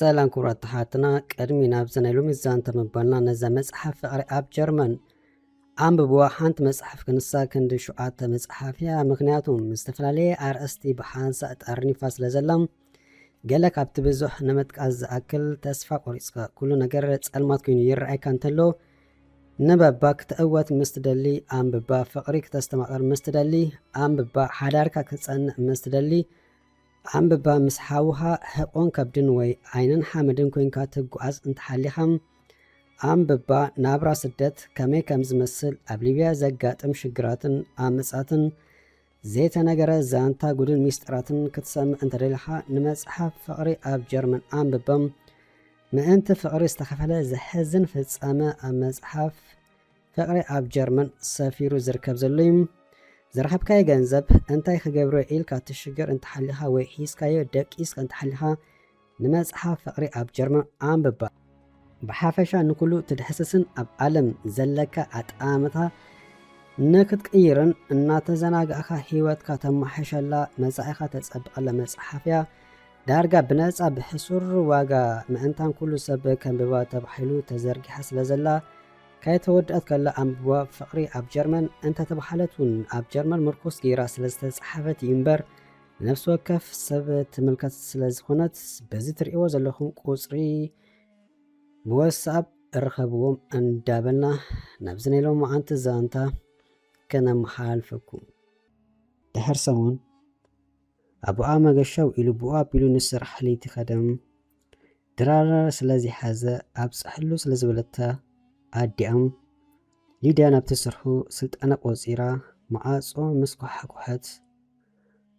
ሰላም ክቡራት ተሓትና፣ ቅድሚ ናብዚ ናይ ሎሚ ዛንታ ምባልና ነዛ መጽሓፍ ፍቕሪ ኣብ ጀርመን ኣንብብዋ። ሓንቲ መጽሓፍ ክንሳ ክንዲ ሸውዓተ መጽሓፍ እያ። ምኽንያቱ ምስ ዝተፈላለየ ኣርእስቲ ብሓንሳእ ጠርኒፋ ስለ ዘላ፣ ገለ ካብቲ ብዙሕ ንምጥቃስ ዝኣክል ተስፋ ቆሪጽካ፣ ኩሉ ነገር ጸልማት ኮይኑ ይረኣየካ እንተሎ፣ ንበባ ክትእወት ምስ ትደሊ ኣንብባ፣ ፍቕሪ ክተስተማቕር ምስ ትደሊ ኣንብባ፣ ሓዳርካ ክጸንዕ ምስ ትደሊ ኣንብባ፣ ምስ ሓውኻ ሕቆን ከብድን ወይ ዓይንን ሓመድን ኮይንካ ትጓዓዝ እንተሓሊኻ ኣንብባ፣ ናብራ ስደት ከመይ ከም ዝመስል፣ ኣብ ሊብያ ዘጋጥም ሽግራትን ዓመጻትን ዘይተነገረ ዛንታ ጉድን ሚስጥራትን ክትሰምዕ እንተደሊኻ ንመጽሓፍ ፍቕሪ ኣብ ጀርመን ኣንብባ። ምእንቲ ፍቕሪ ዝተኸፈለ ዘሕዝን ፍጻመ ኣብ መጽሓፍ ፍቕሪ ኣብ ጀርመን ሰፊሩ ዝርከብ ዘሎ እዩ። ዝረኸብካዮ ገንዘብ እንታይ ክገብሮ ኢልካ ትሽገር እንተሓሊኻ ወይ ሒዝካዮ ደቂስካ እንተሓሊኻ ንመጽሓፍ ፍቕሪ ኣብ ጀርመን ኣንብባ። ብሓፈሻ ንኩሉ ትድህስስን ኣብ ዓለም ዘለካ ኣጠማምታ ንክትቅይርን እናተዘናጋእካ ህይወትካ ተመሓሸላ መጻኢኻ ተጸብቐላ መጽሓፍ እያ። ዳርጋ ብነጻ ብሕሱር ዋጋ ምእንታን ኩሉ ሰብ ከንብባ ተባሂሉ ተዘርጊሓ ስለ ዘላ ከይተወድኣት ከላ ኣንብባ። ፍቕሪ ኣብ ጀርመን እንተተባህለት እውን ኣብ ጀርመን ምርኩስ ገይራ ስለ ዝተጻሓፈት እዩ እምበር ነፍሲ ወከፍ ሰብ ትምልከት ስለ ዝኾነት በዚ ትርእይዎ ዘለኹም ቁጽሪ ብወትስኣፕ ርኸብዎም እንዳበልና ናብዚ ናይ ሎማዓንቲ ዛንታ ከነመሓላልፈኩም። ድሕር ሰሙን ኣቦኣ መገሻ ውዒሉ ብኡ ኣቢሉ ንስራሕ ለይቲ ከደ። ድራር ስለ ዘይሓዘ ኣብጽሐሉ ስለ ዝበለታ ኣዲኣም ሊድያ ናብቲ ስርሑ ስልጠና ቆጺራ መዓጾ ምስ ኳሓኩሐት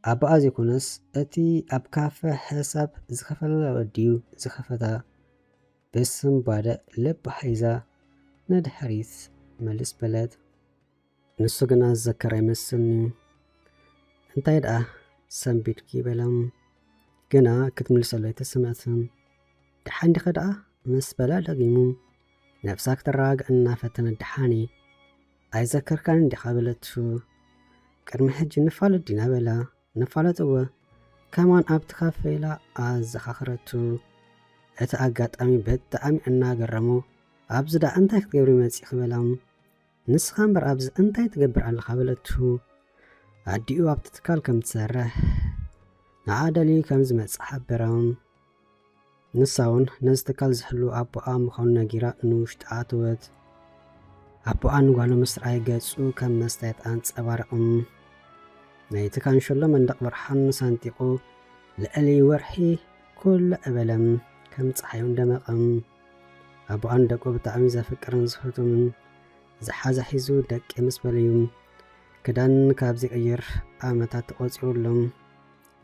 ኣቦኣ ዘይኮነስ እቲ ኣብ ካፈ ሕሳብ ዝኸፈለ ወዲዩ ዝኸፈታ ብስንባደ ልባ ሒዛ ንድሕሪት ምልስ በለት። ንሱ ግና ዝዘከር ኣይመስልን እዩ። እንታይ ደኣ ሰንቢድኪ በላ። ግና ክትምልሰሉ ኣይተሰምዐትን። ደሓን ዲኺ ደኣ ምስ በላ ደጊሙ ነብሳ ክተረጋግእ እናፈተነ ደሓን እየ ኣይዘከርካን ዲኻ በለቱ። ቅድሚ ሕጂ ንፋለጥ ዲና በላ። ንፋለጥ እወ ከማን ኣብቲ ካፈ ኢላ ኣዘኻኽረቱ። እቲ ኣጋጣሚ ብጣዕሚ እናገረሞ ኣብዚ ደኣ እንታይ ክትገብሪ መጺእኺ በላ። ንስኻ እምበር ኣብዚ እንታይ ትገብር ኣለኻ በለቱ። ኣዲኡ ኣብቲ ትካል ከም ትሰርሕ ንዓ ደልዩ ከም ዝመጽእ ሓበራ። ንሳ እውን ነዚ ትካል ዝሕሉ ኣቦኣ ምዃኑ ነጊራ ንውሽጢ ኣተወት። ኣቦኣ ንጓሉ ምስ ረኣየ ገጹ ከም መስትያት ኣንጸባረቐ። ናይቲ ካንሸሎ መንደቕ ብርሃን ሰንጢቑ ልዕሊ ወርሒ ኩልዕ በለ ከም ጸሓይ እውን ደመቐ። ኣቦኣ ንደቁ ብጣዕሚ ዘፍቅርን ዝፈትዎምን ዝሓዘ ሒዙ ደቂ ምስ በለዩ ክዳን ካብ ዘይቅይር ዓመታት ተቖጺሩ ኣሎ።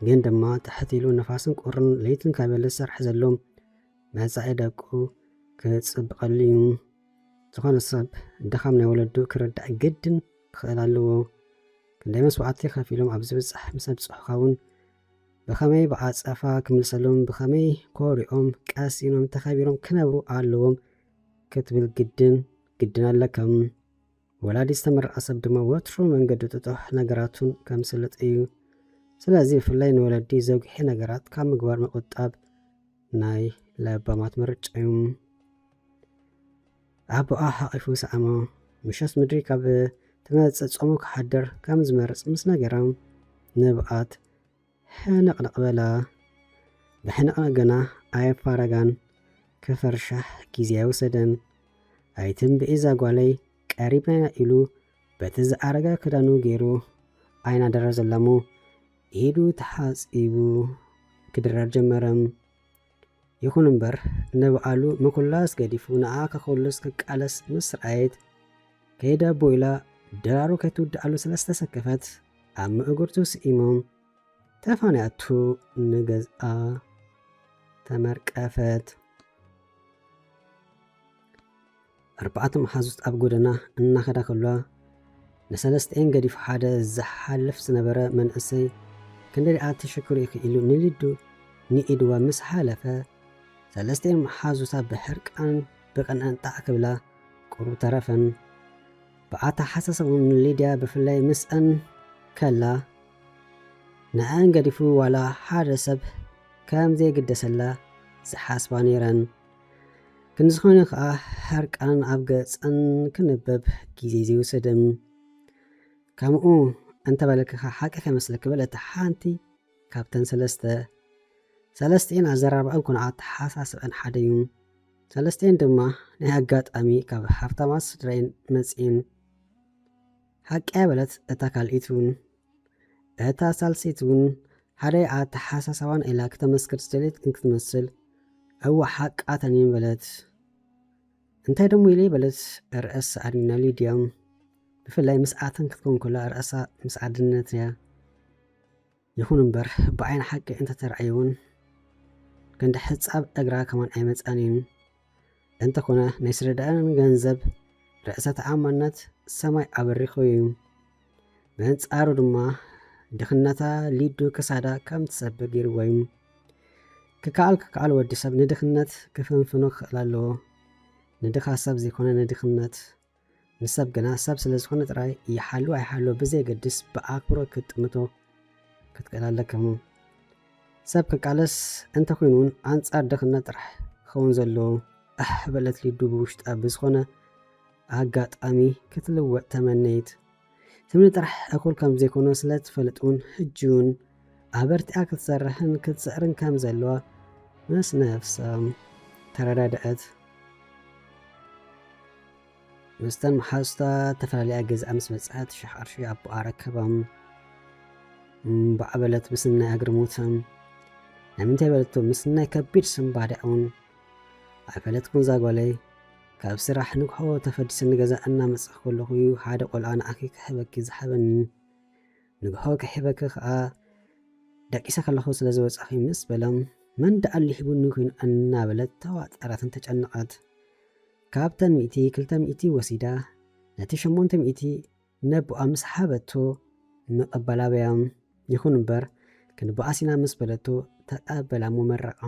ግን ድማ ትሕት ኢሉ ንፋስን ቁርን ለይትን ካብ ዝሰርሕ ዘሎ መጻኢ ደቁ ክጽብቐሉ እዩ። ዝኾነ ሰብ ድኻም ናይ ወለዱ ክርዳእ ግድን ክኽእል ኣለዎ። ክንደይ መስዋዕቲ ከፊሎም ኣብ ዝብጻሕ ምስ ኣብጽሑኻ እውን ብኸመይ ብዓጸፋ ክምልሰሎም፣ ብኸመይ ኮሪኦም ቀሲኖም ተኸቢሮም ክነብሩ ኣለዎም ክትብል ግድን ግድን ኣለካ። ወላዲ ዝተመረቐ ሰብ ድማ ወትሩ መንገዱ ጥጡሕ ነገራቱን ከምስልጥ እዩ። ስለዚ ብፍላይ ንወለዲ ዘጉሒ ነገራት ካብ ምግባር ምቁጣብ ናይ ለባማት ምርጫ እዩ። ኣቦኣ ሓቒፉ ሰኣሞ። ምሸት ምድሪ ካብ ትመጽእ ጾሙ ክሓድር ከም ዝመርጽ ምስ ነገራ ንብኣት ሕንቕንቕ በላ። ብሕንቕንቕ ግና ኣየፋረጋን። ክፈርሻሕ ግዜ ኣይወሰደን። ኣይትንብኢ እዛ ጓለይ ቀሪብና ኢና ኢሉ በቲ ዝኣረገ ክዳኑ ገይሩ ኣይናደረ ዘላሞ ኢዱ ተሓጺቡ ክድረር ጀመረ። ይኹን እምበር ንብኣሉ ምኩላስ ገዲፉ ንዓ ከኹልስ ክቃለስ ምስ ረኣየት ከይደ ኣቦ ኢላ ድራሩ ከይትውድኣሉ ስለ ዝተሰከፈት ኣብ ምእግርቱ ስኢሞም ተፋንያቱ ንገዝኣ ተመርቀፈት። ኣርባዕተ መሓዙት ኣብ ጎደና እናኸዳ ከለዋ ንሰለስተኤን ገዲፉ ሓደ ዝሓልፍ ዝነበረ መንእሰይ ክንደይ ደኣ ተሸኪሩ ኢኺ ኢሉ ንሊዱ ንኢድዋ ምስ ሓለፈ ሰለስተኤን መሓዙታ ብሕርቃን ብቕንዕንጣዕ ክብላ ቁሩብ ተረፈን። ብኣተሓሳስብኦም ንሊድያ ብፍላይ ምስአን ከላ ንዐን ገዲፉ ዋላ ሓደ ሰብ ከም ዘይግደሰላ ዝሓስባ ነይረን። ክንዲ ዝኾነ ከኣ ሕርቃን ኣብ ገጸን ክንበብ ግዜ ዘይወሰደ። ከምኡ እንተበለኪ ከኣ ሓቂ ከይመስለኪ በለት ሓንቲ ካብተን ሰለስተ። ሰለስቲኤን ኣዘራርባኣን ኮነ ኣተሓሳስበኣን ሓደ እዩ። ሰለስቲኤን ድማ ናይ ኣጋጣሚ ካብ ሃብታማት ስድራኤን መጺኤን። ሓቂ እያ በለት እታ ካልኢት እውን። እታ ሳልሰይቲ እውን ሓደ ኣተሓሳስባን ኢላ ክተመስክር ዝደልየት እንክትመስል፣ እወ ሓቃተን እየን በለት። እንታይ ደሞ ኢለ በለት ርእሳ ኣድኒና ሊድያ። ብፍላይ ምስኣተን ክትከውን ከላ ርእሳ ምስ ኣድነት እያ። ይኹን እምበር ብዓይኒ ሓቂ እንተተራእየ እውን ክንዲ ሕጻብ እግራ ከማን ኣይመጻን እዩ። እንተኾነ ናይ ስድራኤን ገንዘብ ርእሰ ተኣማንነት ሰማይ ኣበሪኹ እዩ። ብኣንጻሩ ድማ ድኽነታ ሊዱ ክሳዳ ከም ትሰብር ገይርዎ እዩ። ክከኣል ክከኣል ወዲ ሰብ ንድኽነት ክፍንፍኖ ክኽእል ኣለዎ። ንድኻ ሰብ ዘይኮነ ንድኽነት ንሰብ ግና ሰብ ስለ ዝኾነ ጥራይ ይሓሉ ኣይሓሉ ብዘየገድስ ብኣኽብሮት ክትጥምቶ ክትክእል ኣለካ። ሰብ ክቃለስ እንተኾይኑ እውን ኣንጻር ድኽነት ጥራሕ ክኸውን ዘለዎ ኣሕ በለት ሊዱ ብውሽጣ ብዝኾነ ኣጋጣሚ ክትልወጥ ተመነይት። ትምኒ ጥራሕ እኹል ከም ዘይኮነ ስለ ትፈልጥ እውን ሕጂ እውን ኣበርቲዓ ክትሰርሕን ክትጽዕርን ከም ዘለዋ ምስ ነፍሳ ተረዳድኣት። ምስተን መሓዙታ ተፈላለያ ገዝኣ ምስ በጽሐት ሽሕ ቅርሺ ኣቦኣ ረከባ። እምባዕ በለት ብስናይ ኣግርሞት። ናይ ምንታይ በለቶ ምስናይ ከቢድ ስንባደ እውን ኣይፈለጥኩን እዛ ጓለይ። ካብ ስራሕ ንግሆ ተፈዲሰ ንገዛ እናመጻኹ ከለኹ እዩ ሓደ ቆልዓ ንዓኺ ክሕበኪ ዝሃበኒ። ንግሆ ክሕበኪ ከኣ ደቂሰ ከለኹ ስለ ዝወጻኺ ምስ በለ፣ መን ደኣ ሊሂቡኒ ኮይኑ እናበለት ተዋጠረትን ተጨነቐት። ካብተን ሚእቲ ክልተ ሚእቲ ወሲዳ ነቲ ሸሞንተ ሚእቲ ነቦኣ ምስ ሃበቶ ምቕባል ኣበያ። ይኹን እምበር ክንበኣስ ኢና ምስ በለቶ ተቐበላ እሞ መረቓ።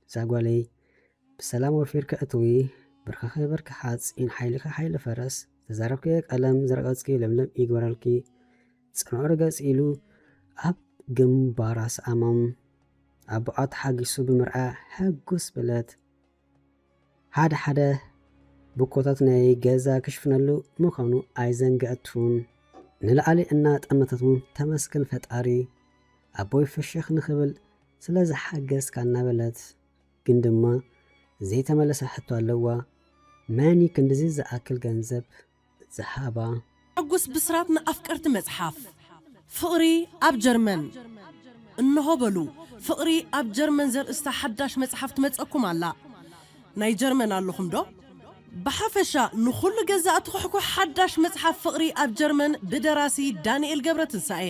እዛ ጓለይ ብሰላም ወፊርኪ እትዊ፣ ብርክኺ ብርኪ ሓፂን ሓይልኺ ሓይሊ ፈረስ፣ ዝተዛረብክዮ ቀለም ዝረገፅኪ ለምለም ይግበረልኪ፣ ፅኑዕ ርገፂ ኢሉ ኣብ ግንባራ ሰኣማ። ኣቦኣ ተሓጒሱ ብምርኣያ ሕጉስ በለት። ሓደ ሓደ ብኮታት ናይ ገዛ ክሽፍነሉ ምዃኑ ኣይዘንገዐቱን። ንላዕሊ እናጠመተት እውን ተመስገን ፈጣሪ ኣቦይ ፍሽኽ ንኽብል ስለ ዝሓገዝካ እናበለት፣ ግን ድማ ዘይተመለሰ ሕቶ ኣለዋ። መን እዩ ክንድዚ ዝኣክል ገንዘብ ዝሃባ? ሕጉስ ብስራት ንኣፍቀርቲ መጽሓፍ ፍቕሪ ኣብ ጀርመን። እንሆ በሉ፣ ፍቕሪ ኣብ ጀርመን ዘርእስታ ሓዳሽ መጽሓፍ ትመጸኩም ኣላ። ናይ ጀርመን ኣለኹም ዶ? ብሓፈሻ ንኹሉ ገዛእቲ ኩሕኩሕ ሓዳሽ መጽሓፍ ፍቕሪ ኣብ ጀርመን ብደራሲ ዳንኤል ገብረትንሳኤ።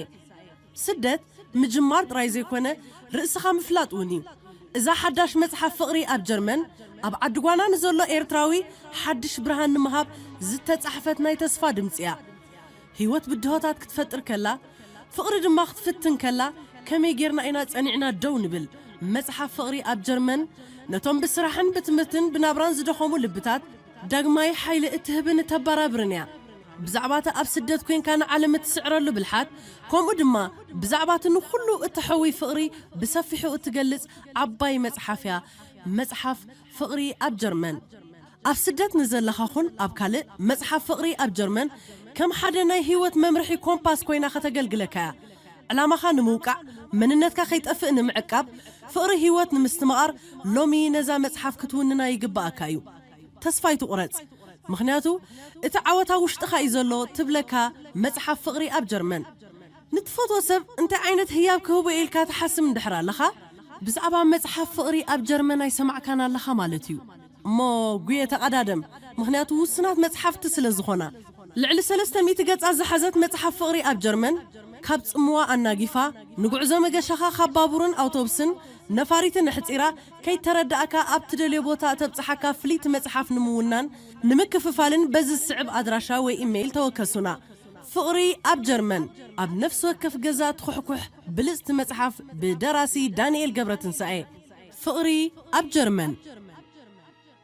ስደት ምጅማር ጥራይ ዘይኮነ ርእስኻ ምፍላጥ እውን እዩ። እዛ ሓዳሽ መጽሓፍ ፍቕሪ ኣብ ጀርመን ኣብ ዓዲ ጓና ንዘሎ ኤርትራዊ ሓድሽ ብርሃን ንምሃብ ዝተጻሕፈት ናይ ተስፋ ድምጺ እያ። ህይወት ብድሆታት ክትፈጥር ከላ፣ ፍቕሪ ድማ ክትፍትን ከላ፣ ከመይ ጌርና ኢና ጸኒዕና ደው ንብል? መጽሓፍ ፍቕሪ ኣብ ጀርመን ነቶም ብስራሕን ብትምህርትን ብናብራን ዝደኸሙ ልብታት ዳግማይ ሓይሊ እትህብን እተበራብርን እያ። ብዛዕባ እቲ ኣብ ስደት ኮንካ ንዓለም እትስዕረሉ ብልሓት፣ ከምኡ ድማ ብዛዕባ እቲ ንኹሉ እተሐዊ ፍቕሪ ብሰፊሑ እትገልጽ ዓባይ መጽሓፍ እያ፣ መጽሓፍ ፍቕሪ ኣብ ጀርመን። ኣብ ስደት ንዘለኻ ኹን ኣብ ካልእ፣ መጽሓፍ ፍቕሪ ኣብ ጀርመን ከም ሓደ ናይ ህይወት መምርሒ ኮምፓስ ኮይና ከተገልግለካ እያ። ዕላማኻ ንምውቃዕ፣ መንነትካ ከይጠፍእ ንምዕቃብ፣ ፍቕሪ ህይወት ንምስትምቓር ሎሚ ነዛ መጽሓፍ ክትውንና ይግብኣካ እዩ። ተስፋ ኣይትቑረጽ፣ ምኽንያቱ እቲ ዓወት ኣብ ውሽጥኻ እዩ ዘሎ ትብለካ መጽሓፍ ፍቕሪ ኣብ ጀርመን። ንትፈትዎ ሰብ እንታይ ዓይነት ህያብ ክህቦ ኢልካ ትሓስብ እንድሕር ኣለኻ፣ ብዛዕባ መጽሓፍ ፍቕሪ ኣብ ጀርመን ኣይሰማዕካን ኣለኻ ማለት እዩ። እሞ ጉየ ተቐዳደም፣ ምኽንያቱ ውሱናት መጽሓፍቲ ስለ ዝኾና። ልዕሊ ሰለስተ ሚእቲ ገጻት ዝሓዘት መጽሓፍ ፍቕሪ ኣብ ጀርመን፣ ካብ ጽምዋ ኣናጊፋ፣ ንጉዕዞ መገሻኻ ካብ ባቡርን ኣውቶቡስን ነፋሪትን ኣሕጺራ፣ ከይተረዳእካ ኣብ ትደልዮ ቦታ እተብጽሓካ ፍልይቲ መጽሓፍ ንምውናን ንምክፍፋልን በዚ ዝስዕብ ኣድራሻ ወይ ኢሜይል ተወከሱና። ፍቕሪ ኣብ ጀርመን፣ ኣብ ነፍሲ ወከፍ ገዛ ትኹሕኩሕ ብልጽቲ መጽሓፍ ብደራሲ ዳንኤል ገብረትንሳኤ። ፍቕሪ ኣብ ጀርመን።